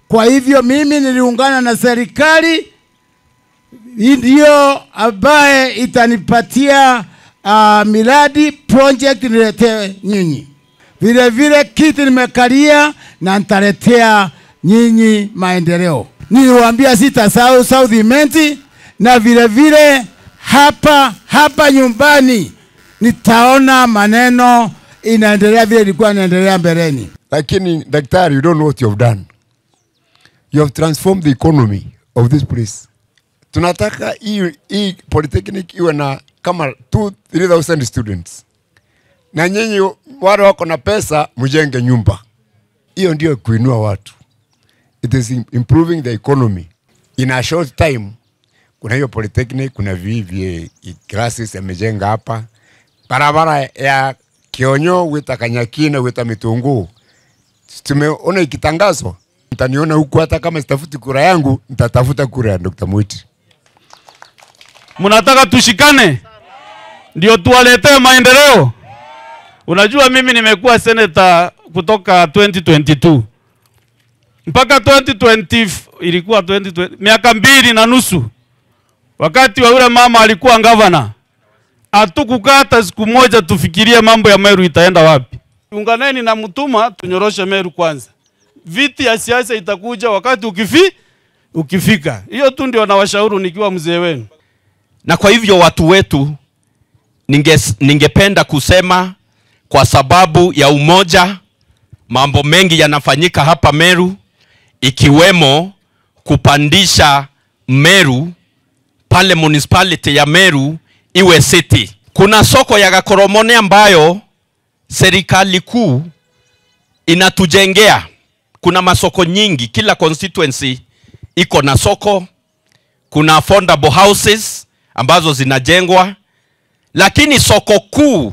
Kwa hivyo mimi niliungana na serikali ndio ambaye itanipatia miradi project niletee nyinyi. Vile vile kiti nimekalia na nitaletea nyinyi maendeleo. Niliwaambia sitasahau South Imenti, na vile vile hapa nyumbani nitaona maneno inaendelea vile ilikuwa inaendelea mbeleni. Lakini daktari, you don't know what you have done. You have transformed the economy of this place. Tunataka hii polytechnic iwe na kama 2-3,000 students. Na nyinyi wale wako na pesa mjenge nyumba. Hiyo ndio kuinua watu. It is improving the economy. In a short time, kuna hiyo polytechnic, kuna VVA classes yamejenga hapa. Barabara ya Kionyo wita Kanyakina wita Mitunguu. Tumeona ikitangazwa. Mtaniona huku, hata kama sitafuti kura yangu, nitatafuta kura ya Dr. Mwiti. Mnataka tushikane ndio tuwaletee maendeleo. Unajua mimi nimekuwa senator kutoka 2022 mpaka 2020, ilikuwa 2020, miaka 2.5. Wakati wa yule mama alikuwa governor, hatukukata siku moja tufikirie mambo ya Meru itaenda wapi. Unganeni na Mutuma tunyoroshe Meru kwanza. Viti ya siasa itakuja wakati ukifika. Hiyo tu ndio nawashauri nikiwa mzee wenu. Na kwa hivyo watu wetu, ningependa kusema kwa sababu ya umoja, mambo mengi yanafanyika hapa Meru, ikiwemo kupandisha Meru pale municipality ya Meru iwe city. Kuna soko ya Gakoromone ambayo serikali kuu inatujengea. Kuna masoko nyingi, kila constituency iko na soko. Kuna affordable houses ambazo zinajengwa, lakini soko kuu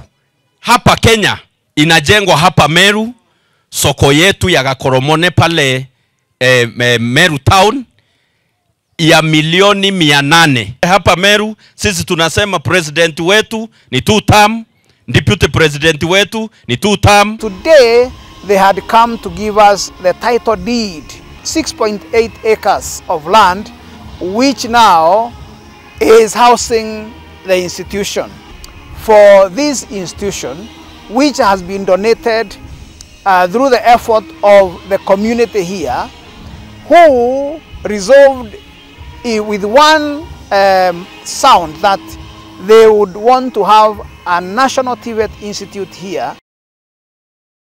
hapa Kenya inajengwa hapa Meru, soko yetu ya Gakoromone pale Meru town ya milioni 800. Hapa Meru sisi tunasema president wetu ni 2 term, deputy president wetu ni 2 term. Today they had come to give us the title deed, 6.8 acres of land, which now is housing the institution. For this institution, which has been donated through the effort of the community here, who resolved with one sound that they would want to have a National TVET Institute here.